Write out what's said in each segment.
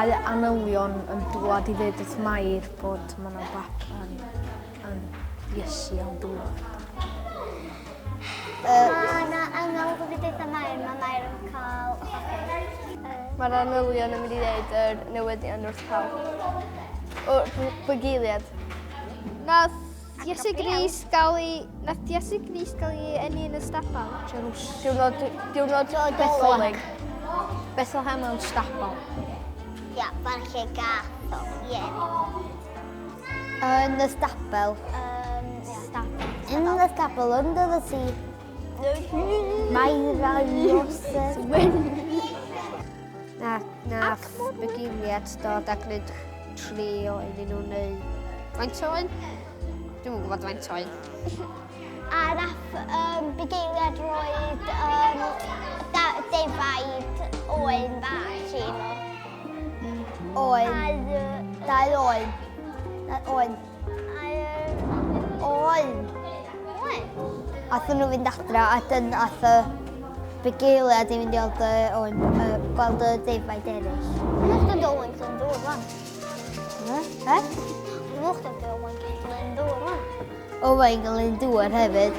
Dau angylion yn dwad i ddeud wrth Mair bod ma' 'na baban yn Iesu am dŵad. Mae 'na angel yn dod i deutha Mair, mae Mair yn cael babi. Mae'r angylion yn mynd i ddeud yr newyddion wrth pawb. O, bugeiliad. Nath Iesu Grist gael ei... Nath Iesu Grist gael ei eni yn y stabal. Diwrnod, diwrnod Dolig. Bethlehem mewn stabal. Ia, fan lle gath o, ie. Yn y stabel. Stabel. In the stabel, under the sea. Mair a Joseph. Na, nath bugeiliad dod a gwneud tri o iddyn nhw neu... Faint o oen? Dwi'm yn gwybod faint o oen. A nath um, bugeiliad roed um, da, defaid oen bach i nhw. Oen. Dau oen. Dau oen. Oen. Oen? Athyn nhw fynd adra a dyn ath y bugeiliad i fynd i weld y oen, uh, gweld y defaid eraill. Mwch dod oen Glyndŵr wan. He? Mwch dod oen Glyndŵr wan. Owain Glyndŵr hefyd.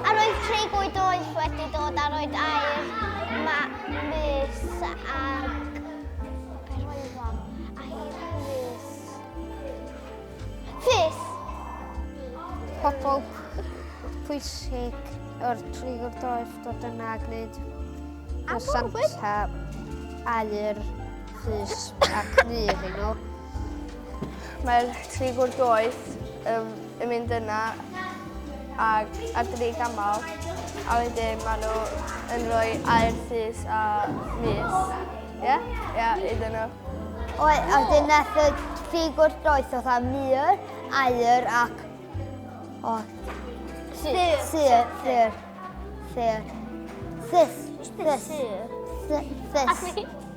A roedd treigwy doeth wedi dod a roedd air ma mys ag... Be roedd o? Air mys... Fus! Pobl pwysig o'r treigwr doeth dod yna a gwneud y Santa aur llys a cnur i nhw. Mae'r trigwr doeth um, yn mynd yna ag ar dri gamal a wedyn maen nhw yn rhoi aur llys a mis. Ie? Yeah? Ie, yeah, iddyn nhw. O, a wedyn nath y ffigwr doeth oedd â mur, aur ac... O. Sur. Sur. Sur. Sur. Sus. Sus. Sus.